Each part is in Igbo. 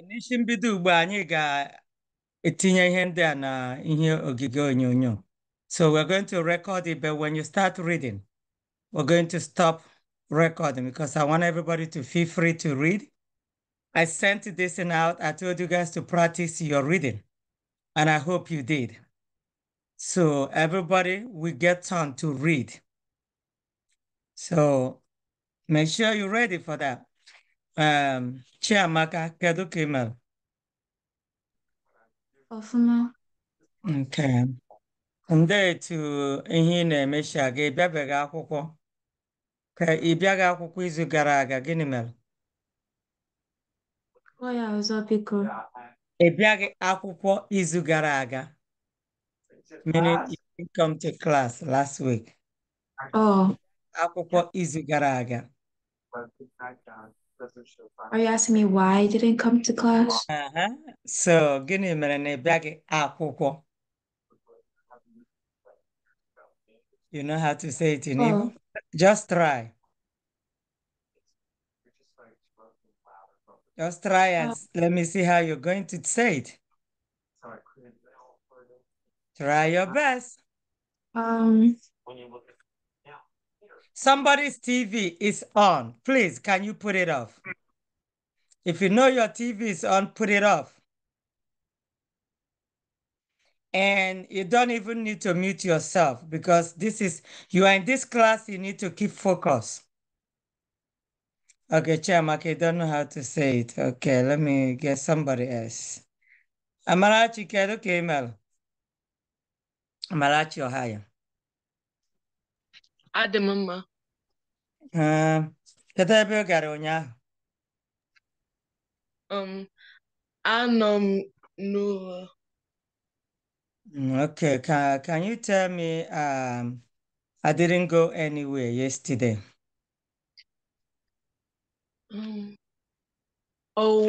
N'isi mbido ugbu a anyị ga-etinye ihe ndị a na ihe ogige onyonyo. So we're going to record it, but when you start reading, we're going to stop recording because I want everybody to feel free to read. I sent this in out. I told you guys to practice your reading, and I hope you did. So everybody will get time to read. So make sure you're ready for that. Chiamaka, kedu ka ị mere? Ọfụma. Okay. Ndị etu ihe ị na-emechi aga, ị bịabeghị akwụkwọ? Ka ị bịaghị akwụkwọ izu gara aga, gịnị mere? Kpọọ ya ọzọ biko. Ị bịaghị akwụkwọ izu gara aga, meaning you didn't come to class last week. Oh, Akwụkwọ izu gara aga. Are you asking me why I didn't come to class? Uh-huh. So gịnị mere na ị bịaghị akwụkwọ? You know how to say it in Igbo? Oh, Just try. Just try and let me see how you're going to say it. Try your best. Somebody's TV is on. Please, can you put it off? If you know your TV is on, put it off. And you don't even need to mute yourself because you are in this class, you need to keep focus. Okay, Chiamaka, you don't know how to say it. Okay, let me get somebody else. Amarachi, kedu ka ị mere? Amarachi Ohio. Adị m mma. Kedu ebe ị gara ụnyaahụ? Anọ m n'ụlọ. Okay, can you tell me, I didn't go anywhere yesterday. O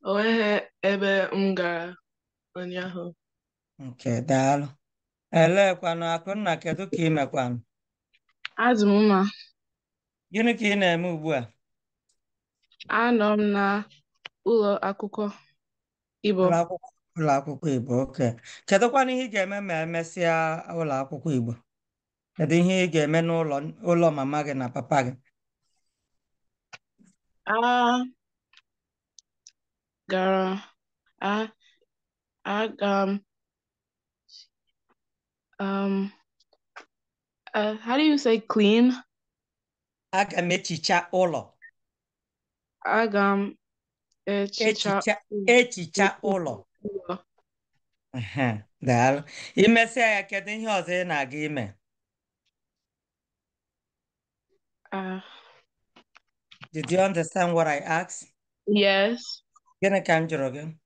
nweghị ebe m gara ụnyaahụ. Okay, daalụ. Eleekwanụ Akụnna, kedu ka ị mekwanụ? Adị m mma. Gịnị ka ị na-eme ugbu a? Anọ m na ụlọ akwụkwọ Igbo. Ụlọ akwụkwọ Igbo, okay. Kedụkwanụ ihe ị ga-eme ma emesịa ụlọ akwụkwọ Igbo? Kedu ihe ị ga-eme n'ụlọ ụlọ mama gị na papa gị? A gara a aga m how do you say clean? Aga m echicha ụlọ. Aga m echicha Echicha ụlọ. ụlọ. Daalụ. I mesịa ya, kedu ihe ọzọ ị na-aga ime? Did you understand what I asked? Yes. Gịnị ka m jụrụ gị?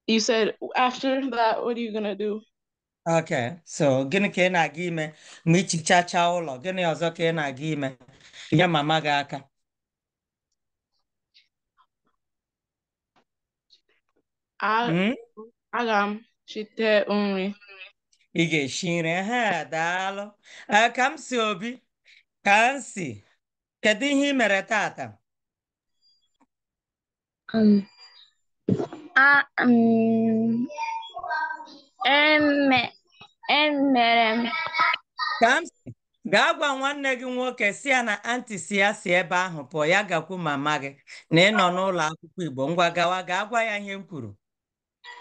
You said after that, what are you gonna do? Okay, so gịnị ka ị na-aga ime ma ichichacha ụlọ? Gịnị ọzọ ka ị na-aga ime? Nye mama gị aka. Aga m shite nri. Ị ga-eshi nri. Ha, daalụ. Ka m si Obi, ka m si. Kedu ihe ị mere tata? Emere m. Ka m si, gaa gwa nwanne gị nwoke si ya na aunty si ya si ebe ahụ pụọ, ya gakwu mama gị na ị nọ n'ụlọ akwụkwọ Igbo. Ngwa gawa, gaa gwa ya ihe m kwuru.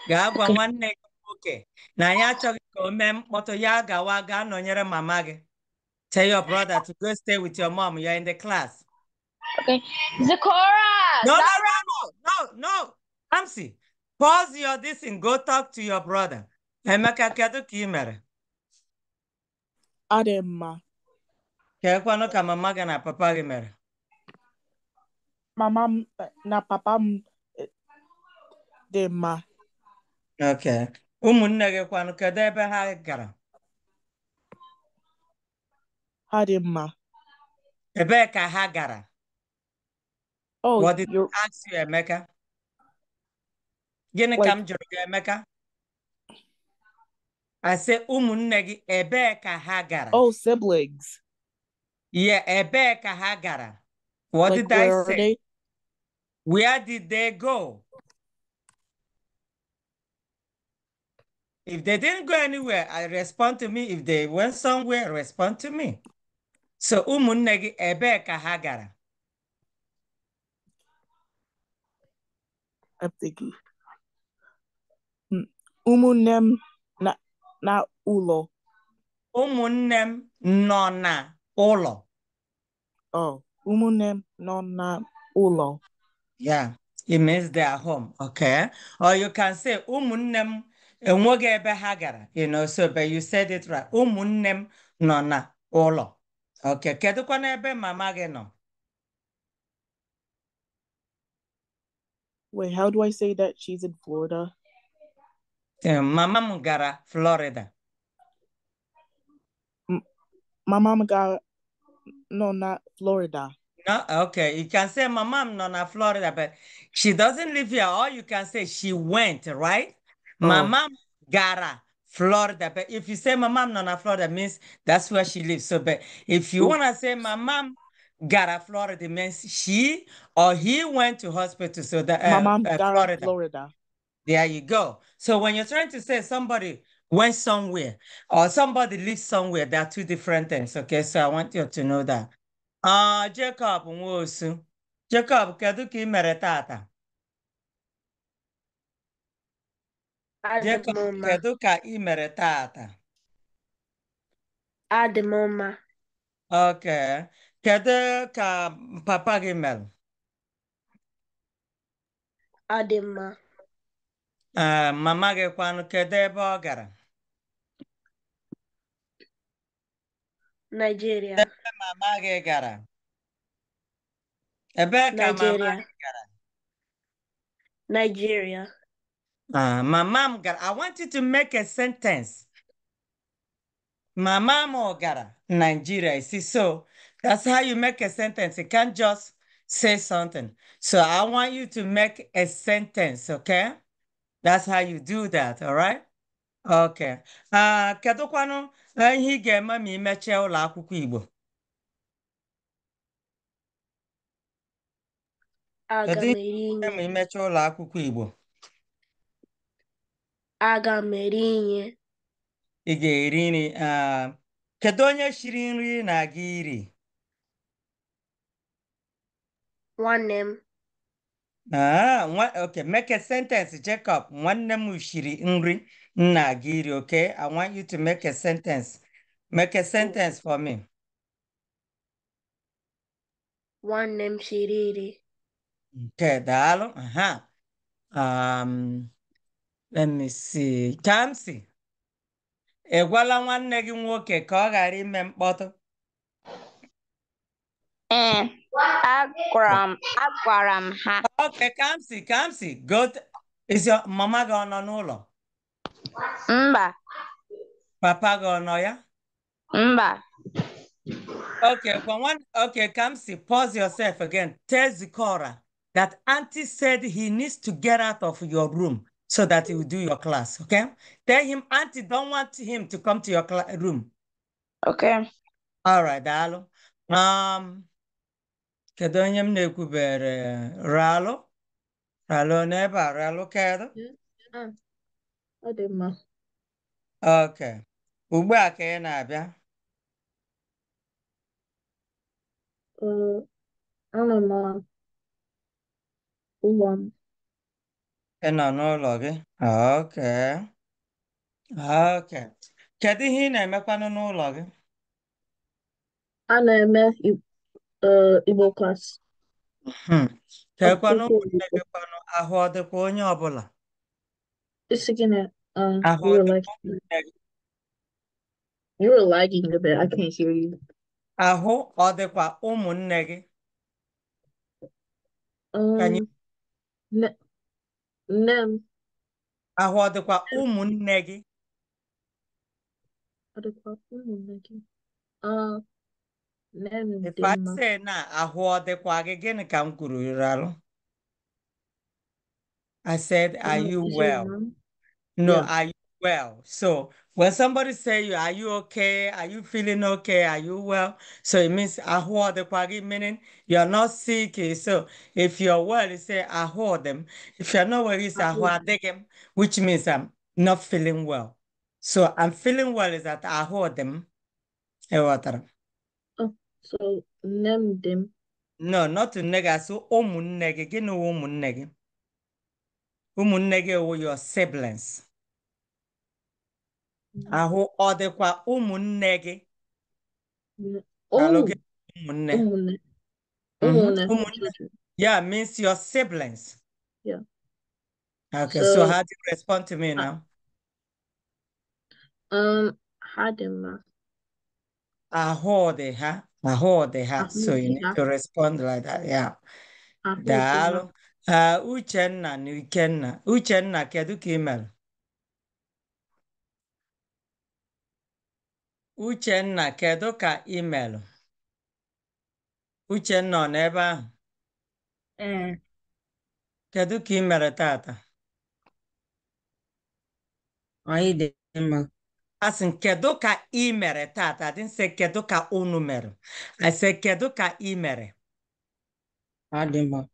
Gaa gwa nwanne gị nwoke na anyị achọghị ka o mee mkpọtụ, ya gawa gaa nọnyere mama gị. Tell your brother to go stay with your mom. You're in the class. Okay. Zikora! No, no, no, no, no. Kamsi, pause your this and go talk to your brother. Emeka, kedu ka ị mere? Adị mma. Kekwanụ ka mama gị na papa gị mere? Mama m na papa m dị mma. Okay. Ụmụnne gị kwanụ, kedu ebe ha gara? Ha dị mma. Ebee ka ha gara? Oh, What did I ask you, Emeka? Gịnị ka m jụrụ gị, Emeka? I say ụmụnne gị, ebee ka ha gara? Oh, siblings. Yeah, ebee ka ha gara? What Like, did I where are say? they? Where did they go? If they didn't go anywhere, I respond to me. If they went somewhere, respond to me. So ụmụnne gị ebee ka ha gara? I'm thinking. Ụmụnne m na ụlọ. Ụmụnne m nọ na ụlọ. Oh, ụmụnne m nọ na ụlọ. Yeah, it means they are home, okay? Or you can say ụmụnne m enweghị ebe ha gara, you know, so but you said it right. Ụmụnne m nọ na ụlọ. Okay, kedụkwanụ ebe mama gị nọ? Wait, how do I say that she's in Florida? Mama m gara Florida. My mama got no, not Florida. No, okay. You can say my mom nọ na Florida, but she doesn't live here. Or you can say she went, right? My Oh. mom gara Florida. But if you say my mom nọ na Florida, means that's where she lives. So, but if you Ooh. want to say my mom gara Florida, means she or he went to hospital. So that My mom gara Florida. Florida. There you go. So when you're trying to say somebody went somewhere or somebody lives somewhere, there are two different things. Okay, so I want you to know that. Jacob Nwosu. Jacob, kedu ka ị mere tata? Adị Jacob, m mma. kedu ka ị mere tata? Adị m mma. Okay. Kedu ka papa gị mere? Adị mma. Mama gị kwanụ, kedu ebe ọ gara? Nigeria. Ebe mama gị gara? Ebee ka mama Nigeria. gị gara? Nigeria. Mama m gara. I want you to make a sentence. Mama m gara Nigeria. You see, so that's how you make a sentence. You can't just say something. So I want you to make a sentence, okay? That's how you do that, all right? Okay. Kedụkwanụ ihe ị ga-eme ma ị mechie ụlọ akwụkwọ Igbo? Aga Kedu m ihe eri ị ga-eme ihe. ma ị mechie ụlọ akwụkwọ Igbo? Aga m eri ihe. Ị ga-eri nri. Kedu onye shiri nri ị na-aga iri? Nwanne m. Okay, make a sentence, Jacob. Nwanne m shiri nri m na-aga iri, okay? I want you to make a sentence. Make a sentence for me. Nwanne m shiri nri. Okay, daalụ. Aha. Let me see. Kamsi, ị gwala nwanne gị nwoke ka ọ ghara ime mkpọtụ? Ee, agwara m ha. Okay, Kamsi, go. Is your mama gị ọ nọ n'ụlọ? Mba. Papa gị ọ nọ ya? Mba. Okay, okay, Kamsi, pause yourself again. Tell Zikora that auntie said he needs to get out of your room so that he will do your class, okay? Tell him auntie don't want him to come to your room. Okay. All right, daalụ. Kedu onye m na-ekwubere? Ralụ? Ralụ n'ebe a, Ralụ kedu? Ọ dị mma. Okay. Ugbu a ka ị na-abịa. Anọ m n'ụlọ m. Ị nọ n'ụlọ gị? Okay. Okay. Kedu ihe ị na-emekwanụ n'ụlọ gị? A na-eme Igbo class. Kekwanụ Akwụkwọ ụmụnne Igbo. gị kwanụ, ahụ ọ dịkwa onye ọbụla? Isi gịnị? Ahụ You ọ were dịkwa lagging. ụmụnne gị? You were lagging a bit. I can't hear you. Ahụ ọ dịkwa ụmụnne gị? Ka anyị Nne m. Ahụ ọ dịkwa ụmụnne gị? Ọ dịkwa ụmụnne gị? Nne m If dị I mma. say na ahụ ọ dịkwa gị, gịnị ka m kwuru Ralụ? I said, are you Is your well? mom? No, Yeah. are you well? So When somebody say you, are you okay? Are you feeling okay? Are you well? So it means ahụ ọ dịkwa gị, meaning you're not sick. So if you're well, you say ahụ dị m. If you're not well, you say ahụ adịghị m, which means I'm not feeling well. So I'm feeling well is that ahụ dị m. Ịghọtara? Oh, so nne m dị m. No, not nne gị, asị ụmụnne gị. Gịnị wụ ụmụnne gị? Ụmụnne gị wụ your siblings. Ahụ ọ dịkwa ụmụnne gị? Oh, ụmụnne. Ụmụnne. Ụmụnne. Ụmụnne. Yeah, means your siblings. Yeah. Okay, so how do you respond to me now? Ha dị mma. Ahụ dị ha. Ahụ dị ha. So you need to respond like that. Yeah. Daalụ. Uchenna na Ikenna. Uchenna, kedu ka ị mere? Uchenna, kedu ka ị mere? Uchenna ọ nọ ebe ahụ? Ee. Kedu ka ị mere tata? Anyị dị mma. Asị m, kedu ka ị mere tata? I didn't say kedu ka unu mere. I said kedu ka ị mere? Adị mma.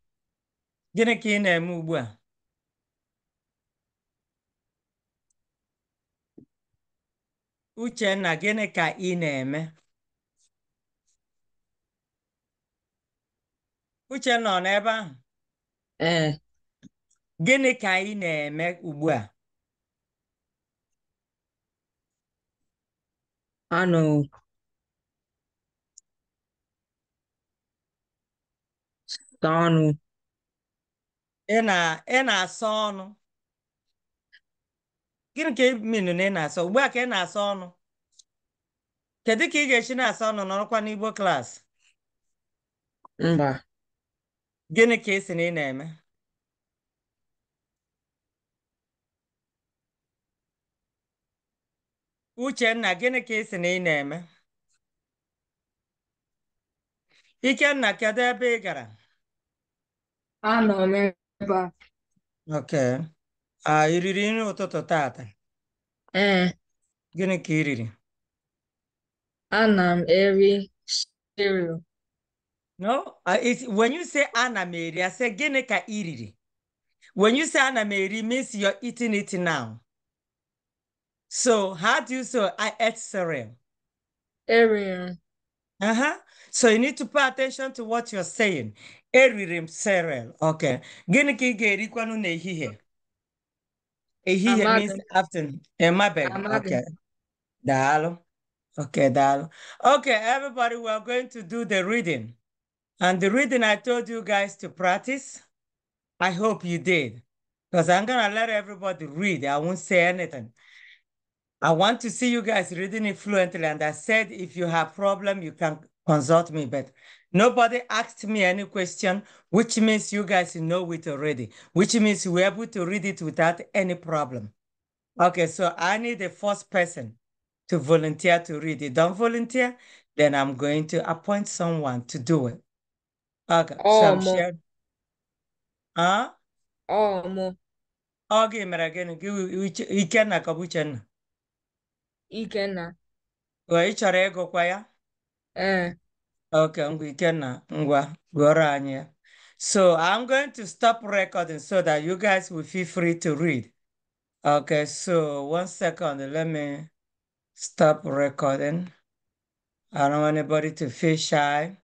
Gịnị ka ị na-eme ugbu a? Uchenna, gịnị ka ị na-eme? Uchenna ọ nọ ebe ahụ? Ee. Gịnị ka ị na-eme ugbu a? Anọ saa ọnụ. Ị na-asa ọnụ. Gịnị ka ị minu na ị na-asa? Ugbu a ka ị na-asa ọnụ. Kedu ka ị ga-esi na-asa ọnụ nọrọkwa n'Igbo klaasị? Mba. Gịnị ka ị sị na ị na-eme? Uchenna, gịnị ka ị sị na ị na-eme? Ikenna, kedu ebe ị gara? Anọ m ebe a. Okay. Ị riri nri ụtụtụ tata? Ee. Gịnị ka ị riri? Ana m eri cereal. No, when you say ana m eri, I say gịnị ka ị riri? When you say ana m eri, means you're eating it now. So how do you say I ate cereal? Eriri. Uh-huh. So you need to pay attention to what you're saying. Eriri m cereal. Okay. Gịnị ka ị ga-erikwanụ n'ehihie? Ehihie means afternoon. Amabeghị. Okay. Daalụ. Okay, daalụ. Okay, everybody, we are going to do the reading. And the reading I told you guys to practice, I hope you did. Because I'm going to let everybody read. I won't say anything. I want to see you guys reading it fluently. And I said, if you have problem, you can consult me. But nobody asked me any question, which means you guys know it already, which means we're able to read it without any problem. Okay, so I need the first person to volunteer to read it. Don't volunteer, then I'm going to appoint someone to do it. Okay, so I'm sharing. Huh? Oh, mo. Okay, mere gịnị? Ikenna ka ọ bụ Uchenna? Ikenna. Ị chọrọ ịgụkwa ya? Ee. Okay, ngwa Ikenna, ngwa, gụọrọ anyị ya. So I'm going to stop recording so that you guys will feel free to read. Okay, so 1 second, let me stop recording. I don't want anybody to feel shy.